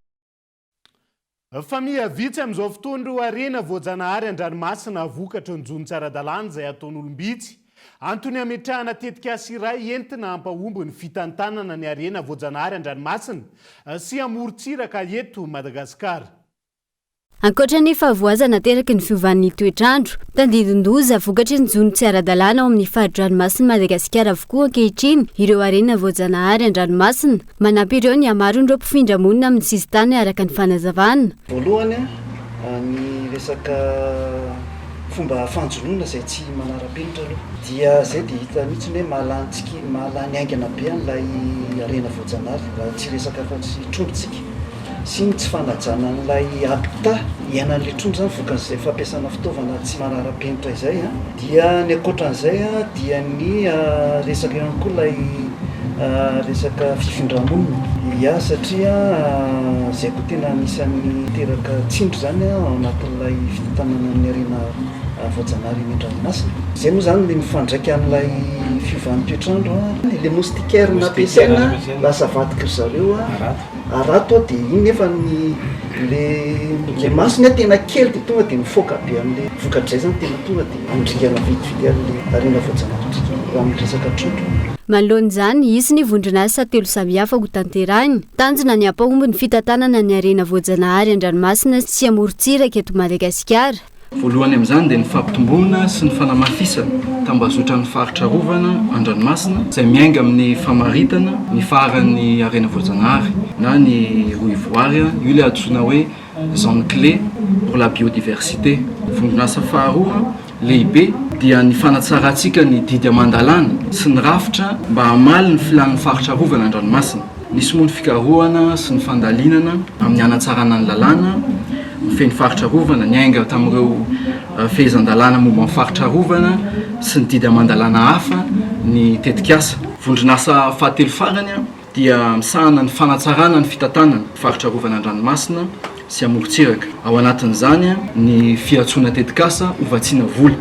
Fa miha vitsy amin'izao fotoana ireo harena voajanahary an-dranomasina vokatry ny jono tsy ara-dalàna izay ataon'olom-bitsy. Antony hametrahana tetikasa iray entina hampahomby ny fitantanana ny harena voajanahary an-dranomasina sy amorontsiraka eto Madagasikara. Ankoatra ny fahavoazana ateraky ny fiovan'ny toetr'andro, tandindon-doza vokatry ny jono tsy ara-dalàna ao amin'ny fari-dranomasin'i Madagasikara avokoa ankehitriny ireo harena voajanahary an-dranomasina. Manampy ireo ny hamaron'ireo mpifindra monina amin'ny sisintany araka ny fanazavana. Voalohany, ny resaka fomba fanjonoana izay tsy manara-penitra aloha. Dia izay dia hita mihitsy hoe mahalany tsiky, mahalany haingana be an'ilay harena voajanahary raha tsy hiresaka afa-tsy trondro tsika. Sy ny tsy fanajana an'ilay habitat iainan'ilay trondro izany vokan'izay fampiasana fitaovana tsy manara-penitra izay. Dia ny ankoatran'izay dia ny resaka ihany koa ilay resaka fifindra-monina. Ia, satria izay koa tena anisan'ny miteraka tsindry izany ao anatin'ilay fitantanana ny harena voajanahary eny an-dranomasina. Izay moa izany ilay mifandraika amin'ilay fiovan'ny toetr'andro, ilay moustiquaire nampiasaina lasa avadiky ry zareo Harato dia iny nefa ny le le masony a tena kely dia tonga dia mifoaka be an'le vokatr'izay zany tena tonga dia mandringana vetivety an'le harena voajanahary raha amin'ny resaka trondro. Manoloana izany, hisy ny vondron'asa telo samihafa hotanterahina. Tanjona ny hampahomby ny fitantanana ny harena voajanahary an-dranomasina sy amorontsiraka eto Madagasikara. Voalohany amin'izany dia ny fampitomboana sy ny fanamafisana tambazotran'ny faritra arovana an-dranomasina izay miainga amin'ny famaritana ny faharan'ny harena voajanahary na ny rohivoary, io ilay antsoina hoe zone clé pour la biodiversité. Vondron'asa faharoa lehibe dia ny fanatsarantsika ny didy aman-dalàna sy ny rafitra mba hamaly ny filàn'ny faritra arovana an-dranomasina. Nisy moa ny fikarohana sy ny fandalinana amin'ny hanatsarana ny lalàna mifehy ny faritra arovana, niainga tamin'ireo fehezan-dalàna momba ny faritra arovana sy ny didy aman-dalàna hafa ny tetikasa. Vondron'asa fahatelo farany dia misahana ny fanatsarana ny fitantanana ny faritra arovana an-dranomasina sy amorontsiraka. Ao anatin'izany ny fiantsoana tetikasa ho vatsiana vola.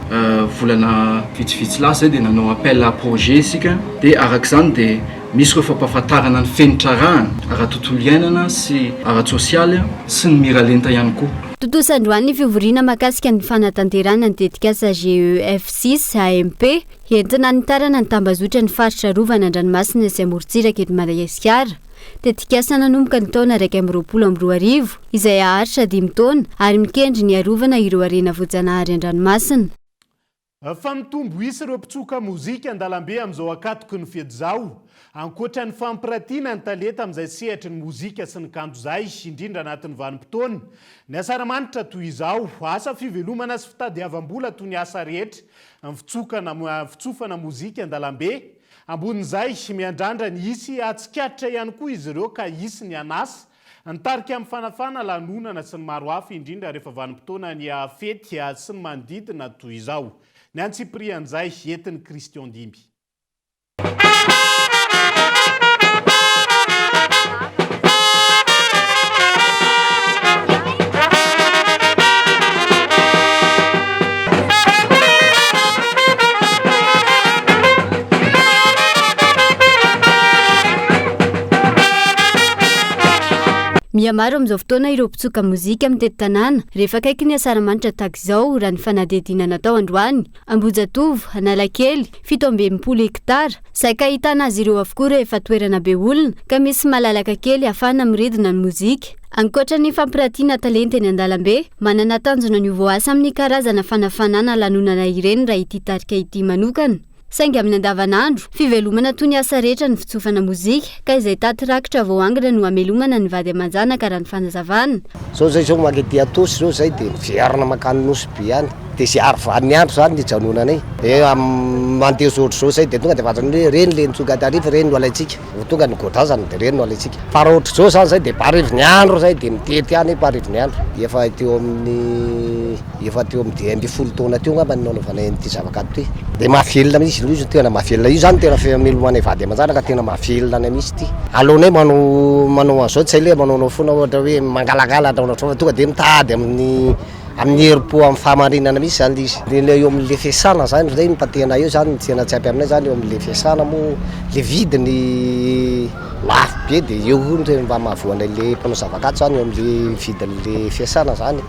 Volana vitsivitsy lasa izay dia nanao appel à projet isika dia araka izany dia misy ireo fampahafantarana ny fenitra arahana ara-tontolo iainana sy ara-tsosialy sy ny miralenta ihany koa. Tontosa androany ny fivoriana mahakasika ny fanatanterahana ny tetikasa GEF six AMP entina hanitarana ny tambazotran'ny faritra arovana an-dranomasina sy amorontsiraka eto Madagasikara. Tetikasa nanomboka ny taona 2021 izay haharitra dimy taona ary mikendry ny hiarovana ireo harena voajanahary an-dranomasina. Fa mitombo isa ireo mpitsoka mozika an-dalambe amin'izao ankatoky ny fety izao. Ankoatra ny fampiratiana ny talenta amin'izay sehatry ny mozika sy ny kanto izay, indrindra anatin'ny vanim-potoana ny asaramanitra toy izao. Asa fivelomana sy fitadiavam-bola toy ny asa rehetra ny fitsokana fitsofana mozika an-dalambe. Ambonin'izay, miandrandra ny hisy hahatsikaritra ihany koa izy ireo ka hisy ny hanasa, ny tarika mifanafana lanonana sy ny maro hafa indrindra rehefa vanim-potoana ny fety sy ny manodidina toy izao. Ny antsipirian'izay, entin'i Christian Dimby. Mihamaro amin'izao fotoana ireo mpitsoka mozika mitety tanàna rehefa akaiky ny asaramanitra tahaka izao raha ny fanadihadiana natao androany. Ambohijatovo, Analakely, 67 hektara. Saika ahitana azy ireo avokoa rehefa toerana be olona ka misy malalaka kely ahafahana miridina ny mozika. Ankoatra ny fampiratiana talenta eny an-dalambe, manana tanjona ny ho voaasa amin'ny karazana fanafanana lanonana ireny raha ity tarika ity manokana. Saingy amin'ny andavanandro, fivelomana toy ny asa rehetra ny fitsofana mozika, ka izay taty rakitra voaangona no hamelomana ny vady aman-janaka raha ny fanazavana. Zao zay zao mankety Anosy zao zay de miverina mankany Nosy be any de ze harivan'ny andro zany ny ijanonanay de mandeha zao ohatr'izao zay de tonga de fantany hoe reny le nitsoka tarifa reny no alaintsika vao tonga ny godrazana de reny no alaintsika fa raha ohatr'izao zany zay de mparivo ny andro zay de mitety any mparivo ny andro efa teo amin'ny Efa teo amin'ny 15 taona teo angamba no nanaovanay an'ity zavakanto ity. Dia mahavelona mihitsy aloha izy no tena mahavelona. Io izany tena famelomanay vady aman-janaka tena mahavelona anay mihitsy ity. Aleonay manao manao an'izao tsy hay le manaonao foana ohatra hoe mangalangalatra ohatra fa tonga dia mitady amin'ny amin'ny herim-po amin'ny fahamarinana mihitsy izany ilay izy. Dia ilay eo amin'ilay fiasana izany izay no tena eo izany no tena tsy ampy aminay izany eo amin'ilay fiasana moa ilay vidiny lafo be dia eo koa no tena mba mahavoa anay ilay mpanao zavakanto izany eo amin'ilay vidin'ilay fiasana izany.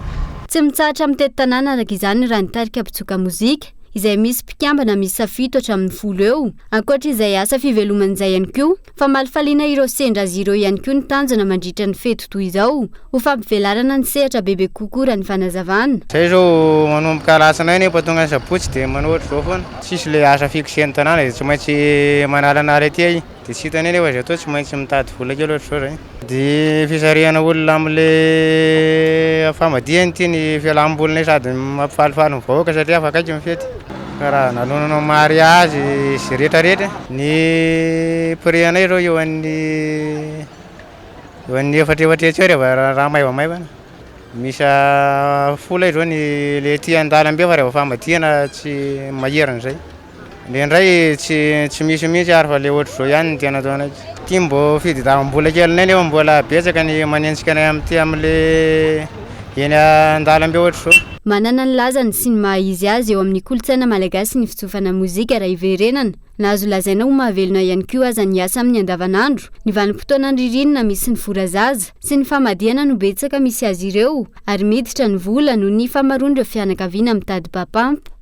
Tsy mitsahatra mitety tanàna araka izany raha ny tarika mpitsoka mozika, izay misy mpikambana miisa fito hatramin'ny folo eo. Ankoatra izay asa fivelomana izay ihany koa, famalifaliana ireo sendra azy ireo ihany koa ny tanjona mandritra ny fety toy izao, ho fampivelarana ny sehatra bebe kokoa raha ny fanazavana. Zay zao manomboka alatsinainy efa tonga ny sabotsy dia manao ohatr'izao foana. Tsisy le asa fixe ny tanàna dia tsy maintsy manalanala aty ai. Dia tsy hitanay nefa izay atao, tsy maintsy mitady vola kely ohatr'izao zay. Dia fisarihana olona amin'ilay famadihana ity ny fialam-bolinay sady mampifalifaly ny vahoaka satria efa akaiky ny fety. Karazana lanonana mariazy sy rehetrarehetra. Ny prix anay izao eo amin'ny eo amin'ny efatrefatra hetsy eo rehefa raha maivamaivana. Miisa folo izao ny le aty an-dalambe fa rehefa famadihana tsy mahery an'izay. Indraindray tsy tsy misy mihitsy ary fa le ohatr'izao ihany no tena ataonay. Ity mbô fitadiavam-bola kelinay nefa mbola betsaka ny manenjika anay amin'ity amin'le eny an-dalambe ohatr'izao. Manana ny lazany sy ny maha izy azy eo amin'ny kolontsaina malagasy ny fitsofana mozika raha hiverenana. Na azo lazaina ho mahavelona ihany koa aza ny asa amin'ny andavanandro, ny vanim-potoanan'ny ririnina misy ny fora zaza sy ny famadihana no betsaka misy azy ireo ary miditra ny vola noho ny famaroan'ireo fianakaviana mitady mpampampa.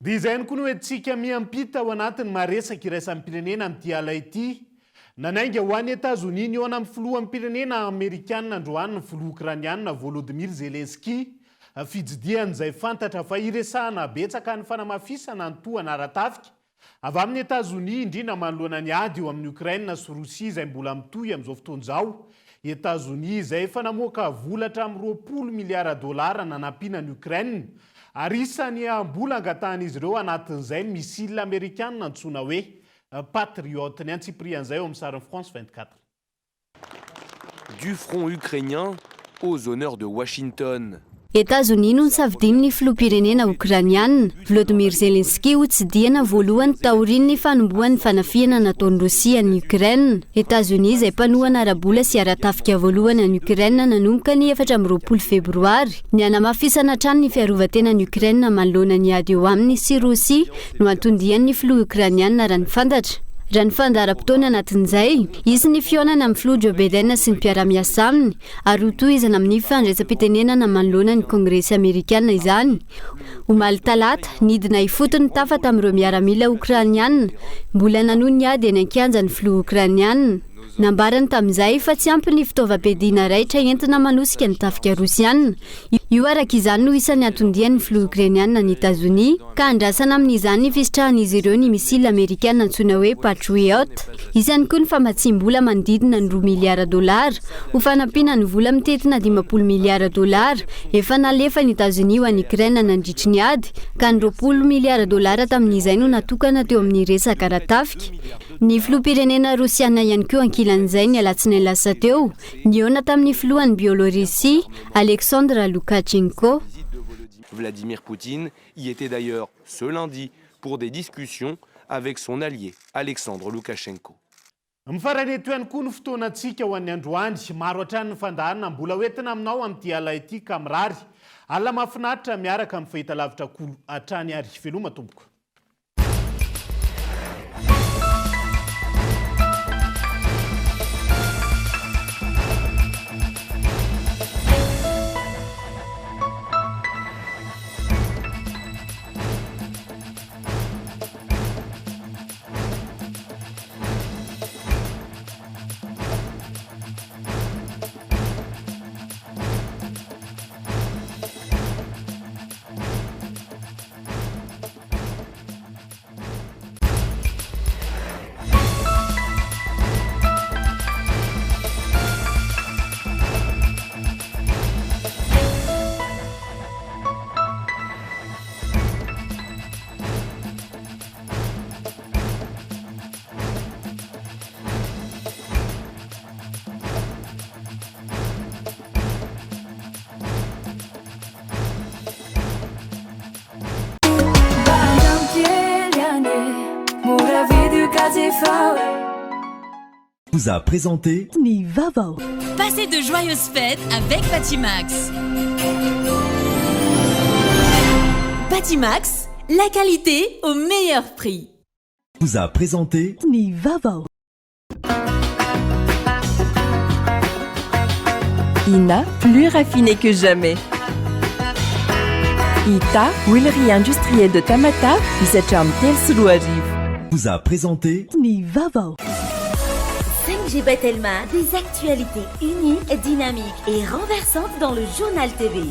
Dia izay ihany koa no entintsika miampita ao anatin'ny maha-resaka iraisam-pirenena amin'ity ala ity. Nanainga ho any Etazonia nihaona amin'ny filoham-pirenena amerikana androany ny filoha okrainiana Volodymyr Zelensky. Fitsidihana izay fantatra fa hiresahana betsaka ny fanamafisana ny tohana ara-tafika Avy amin'i Etazonia, indrindra manoloana ny ady eo amin'i Ukraine sy Rosia izay mbola mitohy amin'izao fotoana izao. Etazonia izay efa namoaka vola hatramin'ny 20 miliara dolara nanampiana an'i Ukraine, ary isan'ny mbola angatahan'izy ireo anatin'izay ny missile amerikana antsoina hoe Patriot. Ny antsipirian'izay eo amin'ny sarin'ny France 24. Du front ukrainien aux honneurs de Washington. Etazonia no nosafidian'ny filoham-pirenena Okrainiana, Volodymyr Zelensky ho tsidihana voalohany taorian'ny fanombohan'ny fanafihana nataon'i Rosia an'i Ukraine. Etazonia izay mpanohana ara-bola sy ara-tafika voalohany an'i Ukraine nanomboka ny 24 Febroary. Ny hanamafisana hatrany ny fiarovan-tenan'i Ukraine manoloana ny ady eo aminy sy Rosia no anton-dian'ny filoha Okrainiana raha ny fantatra. Raha ny fandaharam-potoana anatin'izay, hisy ny fihaonana amin'ny filoha Joe Biden sy ny mpiara-miasa aminy ary hotohizana amin'ny fandraisam-pitenenana manoloana ny Kongresy Amerikana izany. Omaly talata, nidina ifotony nitafa tamin'ireo miaramila Okrainiana mbola nanohy ny ady eny an-kianja ny filoha Okrainiana. Nambarany tamin'izay fa tsy ampy ny fitaovam-piadiana raitra entina manosika ny tafika rosiana. Io araka izany no isan'ny anton-dian'ny filoha Okrainiana any Etazonia, ka andrasana amin'izany ny fisitrahan'izy ireo ny misila amerikana antsoina hoe Patriot. Isany koa ny famatsiam-bola manodidina ny roa miliara dolara ho fanampiana ny vola mitentina 50 miliara dolara efa nalefan'i Etazonia ho an'i Ukraine nandritry ny ady, ka ny 20 miliara dolara tamin'izay no natokana teo amin'ny resaka ara-tafika. Ny filoham-pirenena rosiana ihany koa ankilan'izay ny alatsinainy lasa teo, nihaona tamin'ny filohan'i Bielorussie, Alexandre Loukachenko. Vladimir Poutine y était d'ailleurs ce lundi pour des discussions avec son allié Alexandre Loukachenko. Mifarana eto ihany koa ny fotoanantsika ho an'ny androany. Maro hatrany ny fandaharana mbola ho entina aminao amin'ity alina ity ka mirary alina mahafinaritra miaraka amin'ny fahitalavitra Kolo hatrany ary veloma tompoko. Vous a présenté Ny vaovao. Passez de joyeuses fêtes avec Batimax. Batimax, la qualité au meilleur prix. Vous a présenté Ny vaovao. Ina, plus raffiné que jamais. Ita, huilerie industrielle de Tamatave, hisatra amin'ny 2003. Vous a présenté Ny vaovao. 5G by Telma, des actualités uniques, dynamiques et renversantes dans le journal TV.